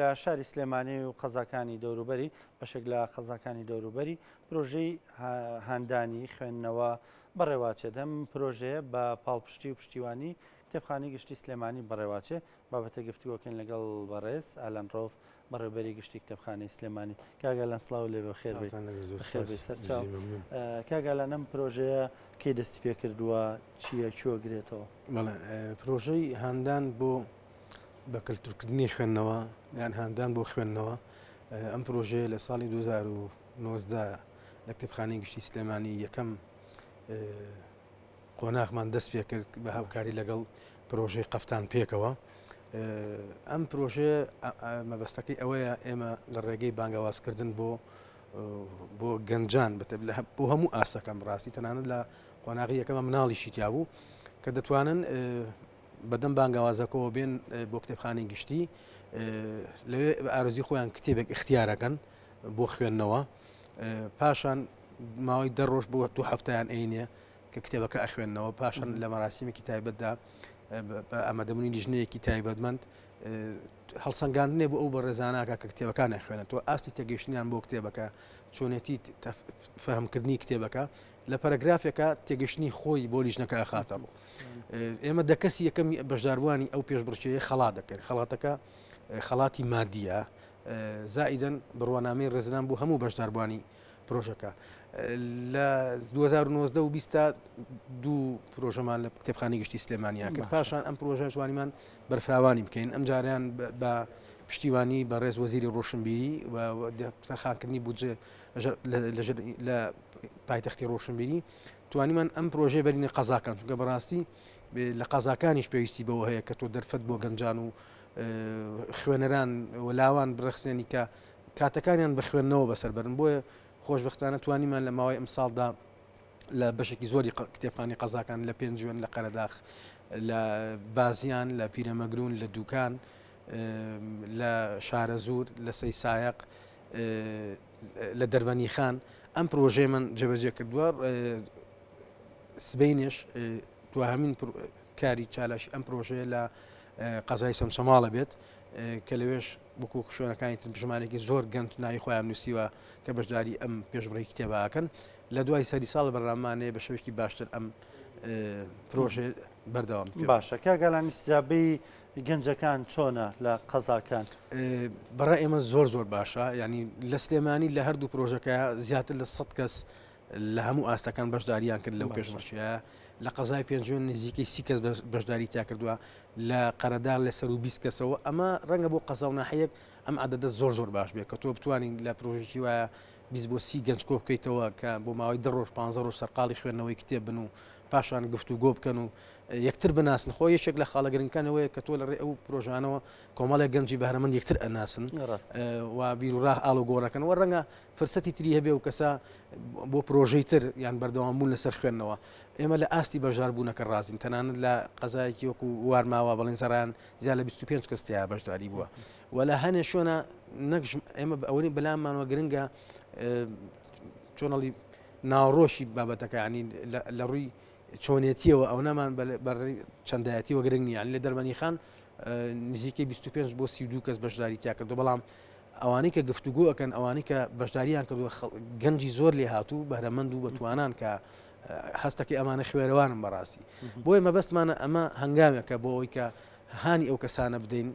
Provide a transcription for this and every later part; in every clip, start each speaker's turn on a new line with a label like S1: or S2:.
S1: لە شاری سلێمانی و قەزاکانی دەوروبەری، بەشێک لە قەزاکانی دەوروبەری پرۆژەی هاندانی خوێندنەوە بەڕێواچێت. ئەم پرۆژەیە بە پاڵپشتی و پشتیوانی کتێبخانەی گشتی سلێمانی بەڕێواچێ. بابەتە گفتوگۆکەین لەگەڵ بەڕێز ئالان ڕۆف بەڕێوبەری گشتی کتێبخانەی سلێمانی. کاک ئالان سڵاو لێ بەخێر بێیت. بەخێر بێیت سەرچاو. کاک ئالان ئەم پرۆژەیە کەی دەستی پێکردووە؟ چییە؟ کوێ گرێتەوە؟
S2: بەڵێ پرۆژەی هاندان بۆ بە کەلتورکردنی خوێندنەوە یان هاندان بۆ خوێندنەوە ئەم پرۆژەیە لە ساڵی 2019 لە کتێبخانەی گشتی سلێمانی یەکەم قۆناغمان دەست پێ کرد بە هاوکاری لەگەڵ پرۆژەی قەفتان پێکەوە ئەم پرۆژەیە مەبەستەکەی ئەوەیە ئێمە لە ڕێگەی بانگەوازکردن بۆ بۆ گەنجان بەتەب لە بۆ هەموو ئاستەکان ڕاستی تەنانەت لە قۆناغی یەکەمە مناڵیشی تیا بوو کە دەتوانن بەدەم بانگەوازەکەەوە بێن بۆ کتێبخانەی گشتی لەوێ بە ئارزی خۆیان کتێبێک اختیارەکەن بۆ خوێندنەوە پاشان ماوەی دە ڕۆژ بۆ دو هەفتیان ئەینێ کە کتێبەکە ئەخوێندنەوە پاشان لە مەراسیمێکی تایبەتدا بە ئامادەبوونی لیژنەیەکی تایبەتمەند هەڵسەنگاندنێ بۆ ئەو بەڕێزاناکە کە کتێبەکان خوێنێتەوە ئاستی تێگەیشتنیان بۆ کتێبەکە چۆنێتی فەهمکردنی کتێبەکە لە پەرەگرافێکا تێگەشتنی خۆی بۆ لیژنەکە ئەخاتە ڕوو. ئێمە دە کەسی یەکەمی بەشداربووانی ئەو پێشبڕکێیە خەڵات دەکەین. خەڵاتەکە خەڵاتی مادیە زائیدەن بڕوانامەی ڕێزلان بۆ هەموو بەشداربووانی پرۆژەکە. لە 2019 و 20 دوو پرۆژەمان لە کتێبخانەی گشتی سلێمانیا کرد. پاشان ئەم پرۆژە توانیمان بەرفراوانی بکەین. ئەم جاریان بە پشتیوانی بەڕێز وەزیری ڕۆشنبیری و تەرخانکردنی بودجە لە پایتەختی ڕۆشنبیری توانیمان ئەم پرۆژەیە بەرینە قەزاکان چونکە بەڕاستی لە قەزاکانیش پێویستی بەوە هەیە کە تۆ دەرفەت بۆ گەنجان و خوێنەران و لاوان بڕەخسێنی کە کاتەکانیان بە خوێندنەوە بەسەر بەرن بۆیە خۆشببختانە توانیمان لە ماوەی ئەمساڵدا لە بەشێکی زۆری کتێبخانی قەزاکان لە پێنجوێن لە قەرەداخ لە بازیان لە پیرەمەگرون لە دوکان لە شارەزوور لە سەی سایەق لە دەربەنیخان ئەم پرۆژەیە من جێبەجێ کردووە سبینێش دواهمین کاری چالاشی ئەم پرۆژەیە لە قەزای سەمسەماڵە بێت کە لەوێش وەکو شوێنەکانی تر ژمارێکی زۆر گەنج ناوی خۆیان نووسیوە کە بەشداری ئەم پێشبڕی کتێباکەن لە دوای سەری ساڵ بەرنامانەیە بە شێوەیەکی باشتر ئەم پرۆژێ بەردەوام
S1: باشە کاگەلانی سجابەی گەنجەکان چۆنە لە قەزاکان؟
S2: بەڕای ئێمە زۆر زۆر باشە ینی لە سلێمانی لە هەردوو پرۆژەکە زیاتر لە 100 کەس لە هەموو ئاستەکان بەشداریان کرد لەو پێشبڕکێیە لە قەزای پێنجوێن نزیکەی سی کەس بەشداری تیا کردووە لە قەرەداغ لە سەر و 20 کەسەوە ئەمە ڕەنگە بۆ قەزا و ناحیەک ئەم عدەدە زۆر زۆر باش بێت کە تۆ بتوانین لە پرۆژێکی وایە 20 بۆ 30 گەنج کۆ بکەیتەوە کە بۆ ماوەی دە ڕۆژ 15 ڕۆژ سەرقاڵی خوێندنەوەی کتێب بن و پاشان گفتوگۆ بکەن و یەکتر بناسن خۆ یەکێک لە خاڵە گرنگەکان ئەوەیە کە تۆ لە ڕێی ئەو پرۆژانەوە کۆمەڵێک گەنجی بەهرەمەند یەکتر ئەناسن و بیروڕا ئاڵوگۆڕەکەن و ڕەنگە فرسەتی تری هەبێ و کەسە بۆ پرۆژەی تر یان بەردەوام بوون لەسەر خوێندنەوە ئێمە لە ئاستی بەشداربوونەکە ڕازین تەنانەت لە قەزایەکی وەکو وارماوە بەڵێن زەڕیان زیاد لە 25 کەس تیا بەشداری بووە و لە هەنێ شوێنە نەک ئێمە ئەوەی بەلامانەوە گرنگە چۆنەڵی ناوەڕۆکی بابەتەکە ینی لە ڕووی چۆنێتیەوە ئەونەمان بە چەندایەتیەوە گرنگ نییە لە دەربەنی خان نزیکەی 25 بۆ 32 کەس بەشداری تیا کردو بەڵام ئەوانەی کە گفتوگۆ ئەکەن ئەوانەی کە بەشداریان کردووە گەنجی زۆر لێ هاتوو بەهرەمەند و بەتوانان کە هەستەکەی ئەمانە خوێرەوانم بەڕاستی بۆیە مەبەستمانە ئەمە هەنگاوێکە بۆ ئەوەی کە هانی ئەو کەسانە بدەین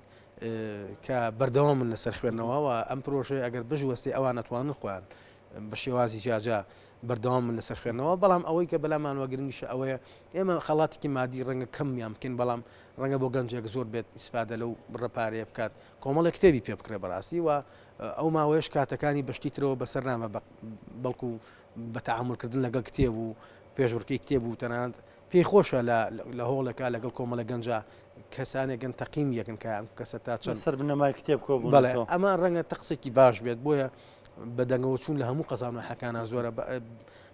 S2: کە بەردەوامن لەسەر خوێندنەوە و ئەم پرۆژەیە ئەگەر بژوەستێ ئەوان نەتوانن خۆیان بە شێوازی جیاجیا بەردەوامن لەسەر خوێندنەوە، بەڵام ئەوەی کە بەلامانەوە گرنگیشە ئەوەیە ئێمە خەڵاتێکی مادی ڕەنگە کەمیان بکەین، بەڵام ڕەنگە بۆ گەنجێک زۆر بێت ئیسفادە لەو بڕە پارەیە بکات کۆمەڵێک کتێبی پێ بکڕێ بەڕاستی و ئەو ماوەیەش کاتەکانی بە شتی ترەوە بەسەر نابا بەڵکو بە تەعامولکردن لەگەڵ کتێب و پێشبڕکێی کتێب و تەنانەت پێی خۆشە لە لە هۆڵێکا لەگەڵ کۆمەڵە گەنجا کەسانێک گەن تەقیم یەکن کە ئەم کەسە تا چەند
S1: سەر بنەمای کتێب
S2: کۆ بەڵێ ئەمە ڕەنگە تەقسێکی باش بێت بۆیە بە دەنگەوە چوون لە هەموو قەزان و حەکانە زۆرە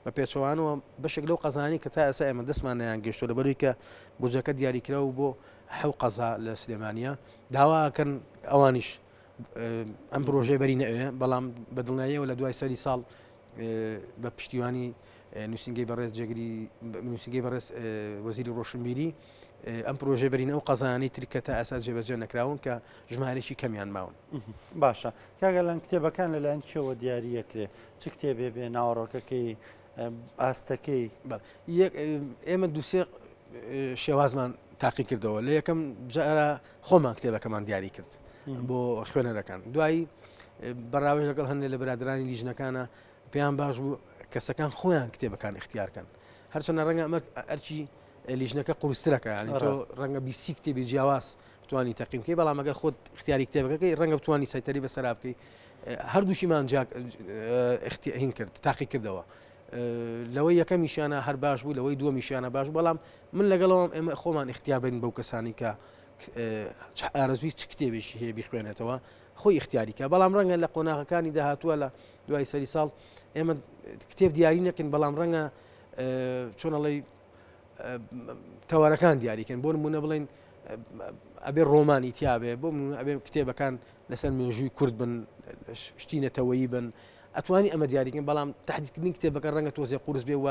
S2: بە پێچەوانەوە بەشێک لەو قەزانی کە تا ئێستا ئێمە دەستمان نیان گەشتۆ لە بەروی کە بجەکە دیاریکراو بۆ حەو قەزا لە سلێمانە داواکەن ئەوانیش ئەم پرۆژەی بەری نەوێ بەڵام بە دڵنیاییەوە لە دوای سەری ساڵ بە پشتیوانی نووسینگەی بەڕێز جێگری نووسینگەی بەڕێز وەزیری ڕۆشنبیری. ئەم پرۆژەیە بەرین ئەو قەزایانەی تر کە تا ئێستا جێبەجێ نەکراون کە ژمارەیەکی کەمیان ماون.
S1: باشە کاک ئەلان کتێبەکان لەلایەن کێوە دیاری ئەکرێ؟ چ کتێبێ بێ ناوەڕۆکەکەی ئاستەکەی؟
S2: ئێمە دووسێ شێوازمان تاقی کردەوە لە یەکەم جارە خۆمان کتێبەکەمان دیاری کرد بۆ خوێنەرەکان دوایی بەڕاوێژ لەگەڵ هەندێک لە برادرانی لیژنەکانە پێیان باش بوو کەسەکان خۆیان کتێبەکان اختیارکەن هەرچەندە ڕەنگە ئەمە ئەرکی لیژنەکە قورسترەکە ینی تۆ ڕەنگە بیسی کتێبی جیاواز بتانی تەقیم بکەی بەڵام ئەگەر خۆت اختیاری کتێبەکەی ڕەنگە بتانی سەیتەری بەسەرا بکەی هەردووشیمان هین کرد تاقی کردەوە لەوەی یەکەمیشیانە هەر باش بوو لەوەی دووەمیشیانە باش بەڵام من لەگەڵەوەم ئێمە خۆمان اختیار بین بەو کەسانی کە ئارەزوی چ کتێبێکی هەیە بیخوێنێتەوە خۆی اختیاری کە بەڵام ڕەنگە لە قۆناغەکانی داهاتووە لە دوای سەری ساڵ ئێمە کتێب دیاری نەکەین بەڵام ڕەنگە چۆنەڵی تەوارەکان دیاریکەن بۆ نمونە بڵین ئەبێ ڕۆمانی تیاابێ بۆ ئەبێ کتێبەکان لەسەر مێژووی کورد بن شتی نەتەوەیی بن ئەتوانی ئەمە دیاریکەن بەڵام تهدیدکردنی کتێبەکە ڕەنگە تۆزێ قورس بێ و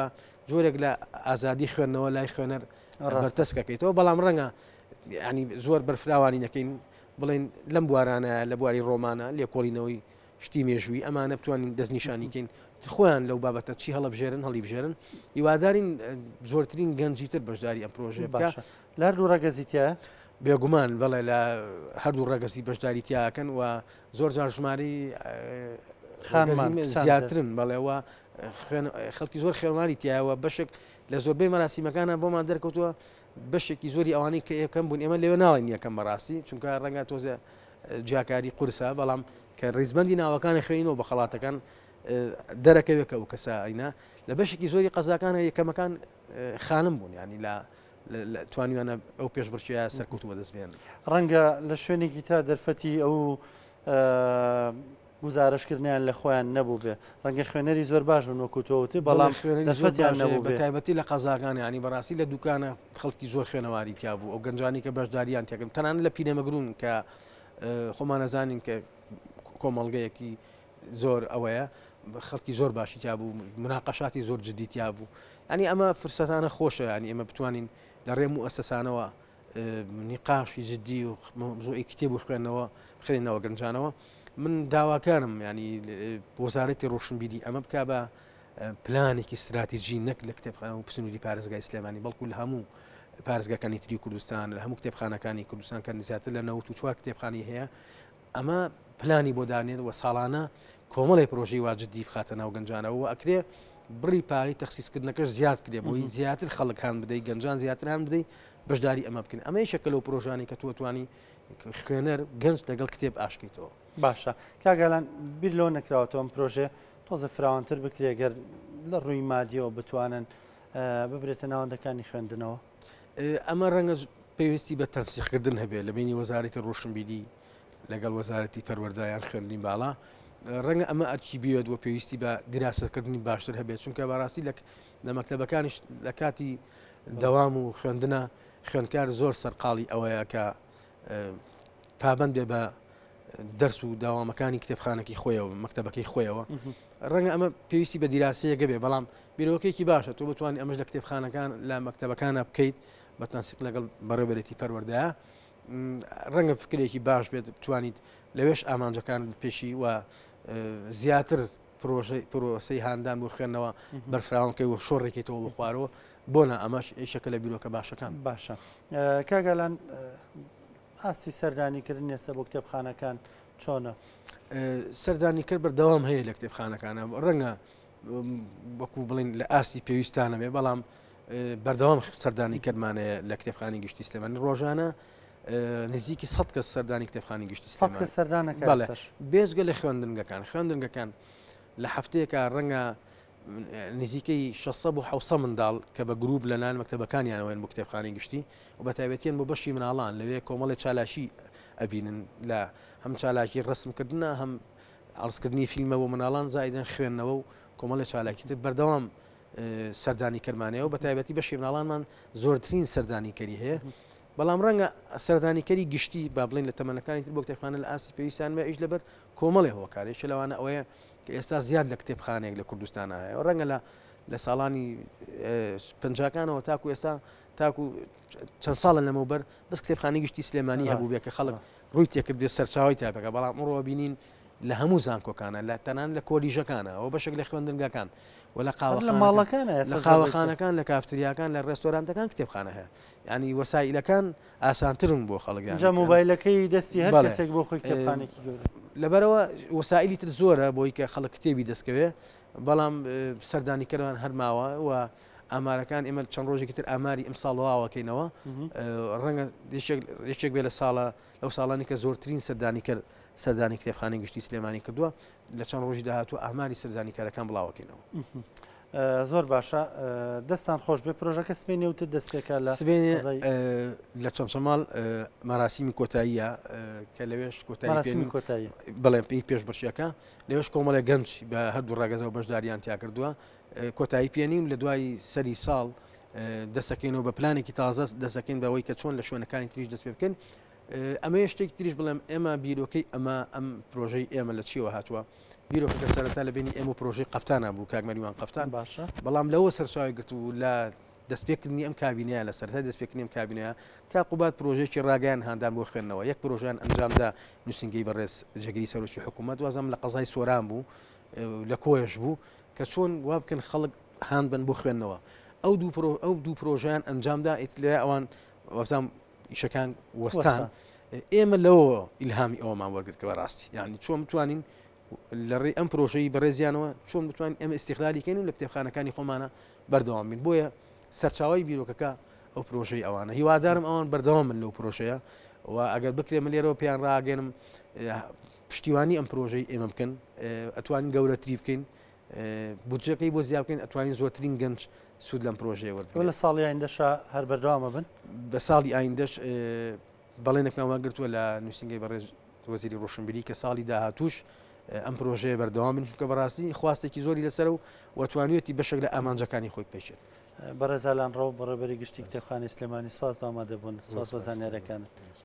S2: جۆرێک لە ئازادی خوێندنەوە لای خوێنەر ڕاستەسکەکەیتەوە بەڵام ڕەنگە ینی زۆر بەرفراوانی نەکەین بڵین لەم بوارانە لە بواری ڕۆمانە لێکۆڵینەوەی شتی مێژووی ئەمانە بتوانین دەستنیشانی کەین خۆیان لەو بابەتە چی هەڵبژێرن هەڵیبژێرن هیوادارین زۆرترین گەنجی تر بەشداری ئەم پرۆژەیە بکە.
S1: باشە لە هەردوو ڕەگەزی تیایە؟
S2: بێگومان بەڵێ لە هەردوو ڕەگەزی بەشداری تیاکەن و زۆر جار ژمارەی
S1: خانمان
S2: ڕەگەزی
S1: کچان زیاتر.
S2: زیاترن بەڵێ و خوێن خەڵکی زۆر خێوانی تایەوە بەشێک لە زۆربەی مەراسیمەکانە بۆمان دەرکەوتووە بەشێکی زۆری ئەوانەی کە یەکەم بوون ئێمە لەوێ ناڵێن یەکەم بەڕاستی چونکە ڕەنگە تۆزێ جیاکاری قورسە بەڵام کە ڕیزبەندی ناوەکانی خوێنینەوە بە خەڵاتەکان دەرەکەوێت کە ئەو کەسە ئەینا لە بەشێکی زۆری قەزاکانە یەکەمەکان خانم بوون ینی لە توانیوانە ئەو پێشبڕکێیە سەرکەوتوو بەدەست بێنن.
S1: ڕەنگە لە شوێنێکی ترا دەرفەتی ئەو گوزارشکردنیان لە خۆیان نەبوو بێ ڕەنگە خوێنەری زۆر باش بن وەکو تۆ وتی بەڵام دەرفەتیان نەبوو
S2: بە تایبەتی لە قەزاکان ینی بەڕاستی لە دوکانە خەڵکی زۆر خوێنەواری تیا بوو ئەو گەنجانی کە بەشداریان تێکرد تەنانەت لە پیرەمەگرون کە خۆمان ئەزانین کە کۆمەڵگەیەکی زۆر ئەوەیە خەڵکی زۆر باشی تیا بوو مناقەشاتی زۆر جدی تیا بوو ینی ئەمە فرسەتانە خۆشە ینی ئێمە بتوانین لە ڕێ موئەسەسانەوە نیقاشی جدی و مەوزوعی کتێب و خوێندنەوە بخرێنەوە گەنجانەوە من داواکارم ینی وەزارەتی ڕۆشنبیری ئەمە بک بە پلانێکی استراتیژی نەک لە کتێبخانە و سنووری پارێزگای سلێمانی بەڵکو لە هەموو پارێزگاکانی تری کوردستان لە هەموو کتێبخانەکانی کوردستان کە زیاتر لە 94 کتێبخانی هەیە ئەمە پلانی بۆ دانێت و ساڵانە کۆمەڵی پرۆژەی وا جدی بخاتە ناو گەنجانەوە و ئەکرێ بڕی پارەی تەخسیسکردنەکەش زیاد کرێ بۆی زیاتر خەڵک هان بدەی گەنجان زیاتر هان بدەی بەشداری ئەمە بکەن ئەمە یەکێکە لەو پرۆژانەی کە تۆ توانی خوێنەر گەنج لەگەڵ کتێب ئاشکەیتەوە.
S1: باشە کاک ئالان بیر لەوە نەکراوەتەوە ئەم پرۆژەیە تۆزە فراوانتر بکرێ گەر لە ڕووی مادیەوە بتوانن ببرێتە ناوەندەکانی خوێندنەوە؟
S2: ئەمە ڕەنگە پێویستی بە تەنسیقکردن هەبێت لە بینی وەزارەتی ڕۆشنبیری لەگەڵ وەزارەتی پەروەردە یان خوێندنی باڵا ڕەنگە ئەمە ئەرکی بێت و پێویستی بە دیراسەکردنی باشتر هەبێت چونکە بەڕاستی لە لە مەکتەبەکانیش لە کاتی دەوام و خوێندنە خوێندکار زۆر سەرقاڵی ئەوەیە کە پابند بێ بە دەرس و داوامەکانی کتێبخانەکەی خۆیەوە مەکتەبەکەی خۆیەوە ڕەنگە ئەمە پێویستی بە دیراسەیەکە بێ بەڵام بیرۆکێکی باشە تۆ بتوانانی ئەمەش لە کتێبخانەکان لە مەکتەبەکانە بکەیت بە تەنسیق لەگەڵ بەڕێوەبەرێتی پەروەردەیە ڕەنگە فکرێکی باش بێت بتوانیت لەوێش ئامانجەکان پێشی و زیاتر پرۆژەی پرۆسەی هاندان بۆ خوێندنەوە بەرفراوانکەی و شۆڕێکیتەوە بۆ خوارەوە بۆ نا ئەمەش یەکێکە لە بیرۆکە باشەکان.
S1: باشە کاک ئالان ئاستی سەردانیکردن ئێستا بۆ کتێبخانەکان چۆنە؟
S2: سەردانیکەر بەردەوام هەیە لە کتێبخانەکانە ڕەنگە وەکو بڵین لە ئاستی پێویستانە بێ بەڵام بەردەوام سەردانی کەرمانەیە لە کتێبخانی گشتی سلێمانی ڕۆژانە نزیکی 100 کەس سەردانی کتێبخانی گشتی
S1: سلێمانی سەردانەکە
S2: بێجگە لە خوێندنگەکان خوێندنگەکان لە هەفتەیەکە ڕەنگە نزیکەی 600 بۆ 700 منداڵ کە بە گروپ لە لایەن مەکتەبەکانیانەوەن بۆ کتێبخانەی گشتی و بە تایبەتیان بۆ بەشی مناڵان لەوێ کۆمەڵی چالاکی ئەبینن لە هەم چالاکی ڕسمکردنە هەم عەرزکردنی فیلمە بۆ مناڵان زائیدەن خوێندنەوە و کۆمەڵی چالاکی تر بەردەوام سەردانیکەرمانەیە و بە تایبەتی بەشی مناڵانمان زۆرترین سەردانیکەری هەیە بەڵام ڕەنگە سەردانیکەری گشتی با بڵێن لە تەمەنەکانی تر بۆ کتێبخانە لە ئاستی پێویستان بە ئیش لەبەر کۆمەڵی هۆکارێکی لەوانە ئەوەیە کە ئێستا زیاد لە کتێبخانەیەک لە کوردستان هەیە ڕەنگە لە لە ساڵانی پەنجاکانەوە تاکو ئێستا تاکو چەند ساڵە لەمەوبەر بەس کتێبخانەی گشتی سلێمانی هەبوو بێ کە خەڵک ڕووی تێکرد بێ سەرچاوی تایبەکە بەڵام ئەمڕۆ بینین لە هەموو زانکۆکانە لە تەنان لە کۆلیژەکانە ئەوە بەشێک لە خوێندنگەکان و لە
S1: لە ماڵەکان
S2: لە قاوەخانەکان لە کافتریاکان لە ڕێستۆرانتەکان کتێبخانە هەیە ینی وەسایلەکان ئاسانترن بۆ خەڵک
S1: جا مۆبایلەکەی دەستی هەر کەسێک بۆ خۆی کتێبخانێکی گەورە
S2: لەبەرەوە وەسائلی تر زۆرە بۆی کە خەڵک کتێبی دەستکەوێ بەڵام سەردانیکەران هەرماوە و ئامارەکان ئێمە چەند ڕۆژێکی تر ئاماری ئەمساڵ واوەکەینەوە ڕەنگە یەکێک بێ لە ساڵە لەو ساڵانی کە زۆرترین سەردانیکەر سەردانی کتێبخانەی گشتی سلێمانی کردووە لە چەند ڕۆژی داهاتوو ئاماری سەردانیکەرەکان بڵاوەکەینەوە.
S1: زۆر باشە دەستان خۆش بێ پرۆژەکە سبێنێ وتت دەست پێکا لە
S2: سبێنێ لە چەمچەماڵ مەراسیمی کۆتاییە کە لەوێش
S1: کۆتایی کۆتایی
S2: بڵێ پێی پێشبڕکێکە لەوێش کۆمەڵێک گەنج بە هەردوو ڕەگەزەوە بەشداریان تیا کردووە کۆتایی پێنیم لە دوای سەری ساڵ دەسەکەینەوە بە پلانێکی تازە دەسەکەین بەوەی کە چۆن لە شوێنەکانی تریش دەست پێ بکەین ئەمە شتێک تریش بڵێم ئێمە بیرۆکەی ئەمە ئەم پرۆژەی ئێمە لە چیەوە هاتووە بیرۆکەکە سەرەتا لە بینی ئێمە و پرۆژەی قەفتانە بوو کاک مەریوان قەفتان
S1: باشە
S2: بەڵام لەوە سەرچاوی گرت و لە دەستپێکردنی ئەم کابینەیە لە سەرەتای دەستپێکردنی ئەم کابینەیە کاک قوباد پرۆژەیەکی ڕاگەیان هاندان بۆ خوێندنەوە یەک پرۆژیان ئەنجامدا نووسینگەی بەڕێز جێگری سەرۆکی حکوومەت وازم لە قەزای سۆران بوو لە کۆیەش بوو کە چۆن وا بکەن خەڵک هان بن بۆ خوێندنەوە ئەو دوو پرۆ ئەو دوو پرۆژیان ئەنجامدا ئیتلێ ئەوان وەزام ئیشەکان وەستان ئێمە لەوە ئیلهامی ئەومان وەرگرت کە بەڕاستی یعنی چۆن بتوانین لە ڕێی ئەم پرۆژەی بەڕێزیانەوە چۆن بتوانین ئێمە ئیستیغلالی کەین و لە کتێبخانەکانی خۆمانە بەردەوام بین بۆیە سەرچاوی بیرۆکەکە ئەو پرۆژەی ئەوانە هیوادارم ئەوان بەردەوام من لەو پرۆژەیە و ئەگەر بکرێ من لێرەوە پێیان ڕاگەێنم پشتیوانی ئەم پرۆژەی ئێمە بکەن ئەتوانین گەورەتری بکەین بودجەکەی بۆ زیاد بکەین ئەتوانین زۆرترین گەنج سوود لەم پرۆژەیە وەربگرێت.
S1: لە ساڵی ئایندەشا هەر بەردەوامە بن؟
S2: بە ساڵی ئایندەش بەڵێنێکمان وەرگرتووە لە نووسینگەی بەڕێز وەزیری ڕۆشنبیری کە ساڵی داهاتووش ئەم پرۆژەیە بەردەوام بن چونکە بەڕاستی خواستێکی زۆری لەسەرە و و توانیویەتی بەشێک لە ئامانجەکانی خۆی بپێکێت.
S1: بەڕێز ئالان ڕەوف بەڕێوەبەری گشتی کتێبخانەی سلێمانی سپاس بە ئامادەبوون، سپاس بۆ زانیارییەکانت.